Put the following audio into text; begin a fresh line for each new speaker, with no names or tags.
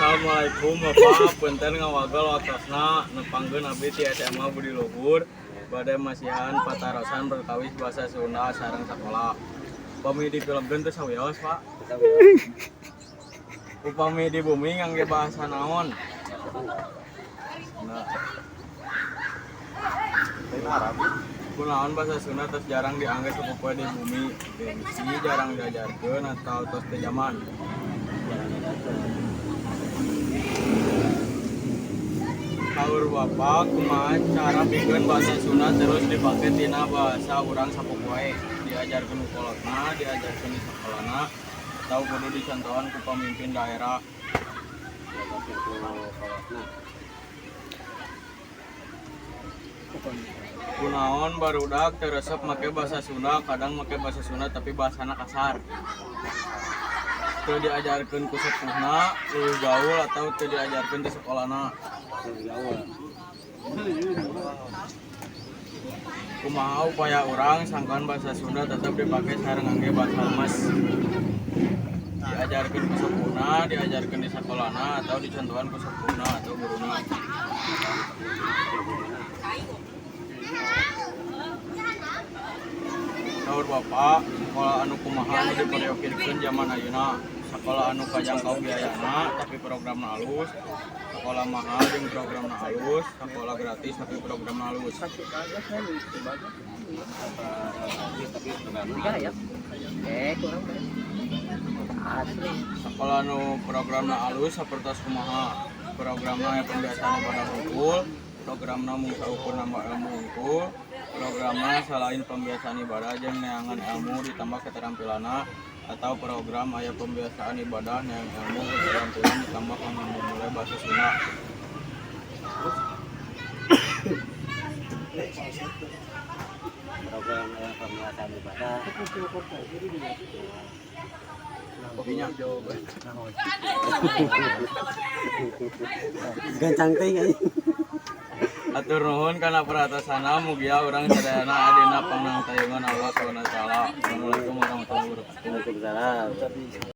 Assalamualaikum, Bapak. Punten ngawagel waktosna. Nepangkeun abdi ti SMA Budi Luhur bade masihan patarosan perkawis bahasa Sunda sareng sakola. Upami di filmkeun teu sawios, Pak. Upami di bumi ngangge bahasa naon? Nah. Kunaon bahasa Sunda tos jarang diangge sapopoe di bumi? Gengsi, jarang diajarkeun, atau tos teu jaman?
Jarang diajarkeun.
Saur Bapak, kumaha cara pikeun bahasa Sunda terus dipake tina bahasa urang sapopoe? Diajarkeun ku kolotna, diajarkeun di sakolana, atau kudu dicontohan ku pamimpin daerah?
Diajarkeun ku kolotna.
Kunaon barudak teu resep make bahasa Sunda? Kadang make bahasa Sunda, tapi bahasana kasar. Teu diajarkeun ku sepuhna, leuwih gaul, atau teu diajarkeun di sekolahna?
Leuwih gaul.
Kumaha upaya urang sangkan bahasa Sunda tetep dipake sareng ngangge bahasa lemes? Diajarkeun ku sepuhna, diajarkeun di sakolana, atau dicontohan ku sepuhna atau guruna?
Ku guruna.
Saur Bapak, sekolah anu kumaha anu diperyogikeun zaman ayeuna? Sekolah anu kajangkau biayana tapi programna alus, sekolah mahal jeung programna alus, sekolah gratis tapi programna alus?
Apa gratis tapi programna alus.
Sekolah anu programna alus sapertos kumaha? Programna aya pembiasaan ibadah hungkul, programna mung saukur nambah ilmu hungkul, programna selain pembiasaan ibadah jeung neangan ilmu ditambah keterampilanna, atau program aya pembiasaan ibadah, neang ilmu, keterampilan, ditambah kanggo mulai bahasa Sunda?
Program yang pembiasaan ibadah.
Kopinya.
Gancang teh anjing.
Hatur nuhun kana perhatosana, mugia urang sadayana aya dina pangnangtayungan Allah Subhanahu wa Taala. Assalamualaikum warahmatullahi wabarakatuh.
Waalaikumsalam.